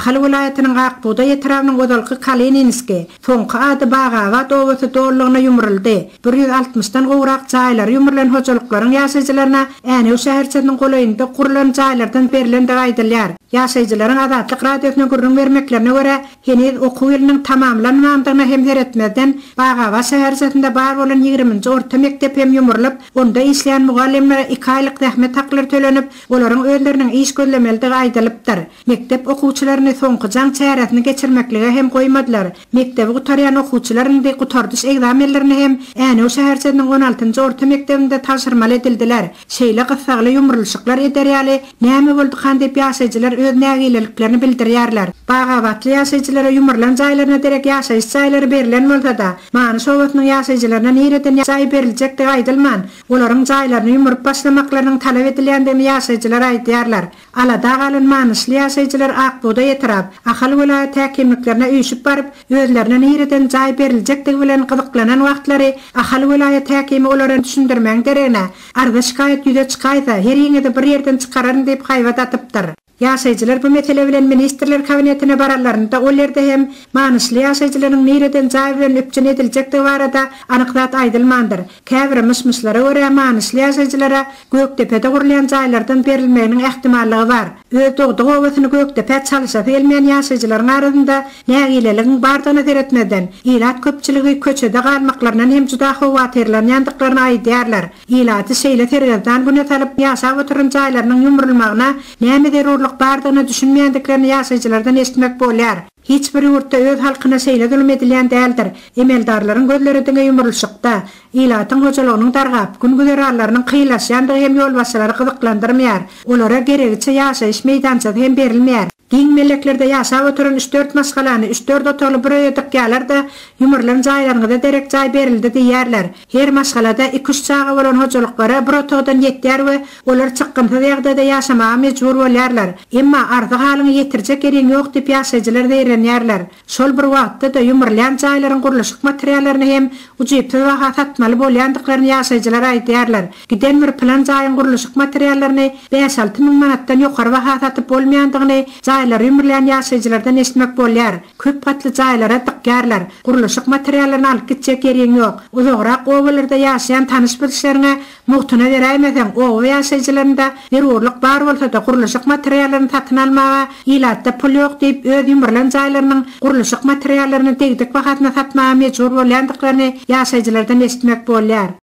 Ahal welaýatynyň Ak bugdaý etrabynyň ozalky Kalininskiý, soňky ady Bagabat obasy dolulygyna ýumruldy. 160-dan gowrak jaýlary ýumrulan hojalyklaryň ýaşaýjylaryna Änew şäherçesiniň golaýynda gurlan jaýlardan berlendigi aýdylýar. Ýaşaýjylaryň Azatlyk Radiosyna gürrüň bermeklerine görä, heniz okuw ýylynyň tamamlanmandygyna hem seretmezden, Bagabat şäherçesinde bar bolan ýigriminji orta mekdep hem ýumrulyp, onda işleýän mugallymlara iki aýlyk zähmet haklary tölenip, olaryň özleriniň iş gözlemelidigi aýdylypdyr. Mekdep okuwçylaryny soňky jaň çäresini geçirmeklige hem goýmadylar. Mekdebi gutarýan okuwçylar indi gutardyş ekzamenlerini hem Änew şäherçesiniň on altynjy orta mekdebinde tabşyrmaly edildiler. Şeýle gyssagly ýumrulyşyklar eder ýaly näme boldukan diýip ýaşaýjylar öz nägileliklerini bildirýärler. Bagabatly ýaşaýjylara ýumrulan jaýlaryna derek ýaşaýyş jaýlary berlen bolsa-da, Manyş obasynyň ýaşaýjylaryna nireden jaý beriljekdigi aýdylman, olaryň jaýlaryny ýumrup başlamaklarynyň talap edilýändigini ýaşaýjylar aýdýarlar. Alada galan manyşly ýaşaýjylar Ak bugdaý etrap, Ahal welaýat häkimliklerine üýşüp baryp, özlerine nireden jaý beriljekdigi bilen gyzyklanan wagtlary Ahal welaýat häkimi olara düşündirmegiň deregine, arza-şikaýat ýüze çykaýsa, heriňizi bir ýerden çykararyn diýip haýbat atypdyr. Ýaşaýjylar bu mesele bilen Ministrler Kabinetine baranlarynda ol ýerde hem manyşly ýaşaýjylaryň nireden jaý bilen üpjün ediljekdigi barada anyk zat aýdylmandyr. Käbir myş-myşlara görä, manyşly ýaşaýjylara Gökdepede gurulýan jaýlardan berilmeginiň ähtimallygy bar. Öz dogduk obasyny Gökdepä çalyşasy gelmeýän ýaşaýjylaryň arasynda nägileligiň bardygyna seretmezden, ilat köpçüligi köçede galmaklaryndan hem juda howatyrlanýandyklaryny aýdýarlar. Ilaty şeýle sergezdan güne salyp, ýaşap oturan jaýlarynyň ýumrulmagyna näme zerurlyk bardygyna düşünmeýändiklerini ýaşaýjylardan eşitmek bolýar. Hiç bir ýurtda öz halkyna şeýle zulum edilýän däldir. Emeldarlaryň gözleri diňe ýumrulyşykda. Ilatyň hojalygynyň dargap, gün-güzeranlarynyň kynlaşýandygy hem ýolbaşçylary gyzyklandyrmaýar. Olara geregiçe ýaşaýyş meýdançasy hem berilmeýär. Giň melleklerde ýaşap oturan üç-dört maşgalany üç-dört otagly bir öýe dykýarlar-da, ýumrulan jaýlaryňyza derek jaý berildi diýýärler. Her maşgalada iki-üç çaga bolan hojalyklara bir otagdan ýetýär we olar çykgynsyz ýagdaýda ýaşamaga mejbur bolýarlar. Emma arzy-halyňy ýetirjek ýeriň ýok diýip ýaşaýjylar zeýrenýärler. Şol bir wagtda-da ýumrulýan jaýlaryň gurluşyk materiallaryny hem ujypsyz baha satmaly bolýandyklaryny ýaşaýjylar aýdýarlar. Giden bir pylan jaýyň gurluşyk materiallaryny bäş-alty müň manatdan ýokary baha satyp bolmaýandygyny jaýlary ýumrulýan ýaşaýjylardan eşitmek bolýar. Köp gatly jaýlara dykýarlar. Gurluşyk materiallaryny alyp gitjek ýeriň ýok. Uzagrak obalarda ýaşaýan tanyş-bilişleriňe mugtuna beräýmeseň, oba ýaşaýjylarynda zerurlyk bar bolsa-da, gurluşyk materiallaryny satyn almaga ilatda pul ýok diýip, öz ýumrulan jaýlarynyň gurluşyk materiallaryny degdik bahasyna satmaga mejbur bolýandyklaryny ýaşaýjylardan eşitmek bolýar.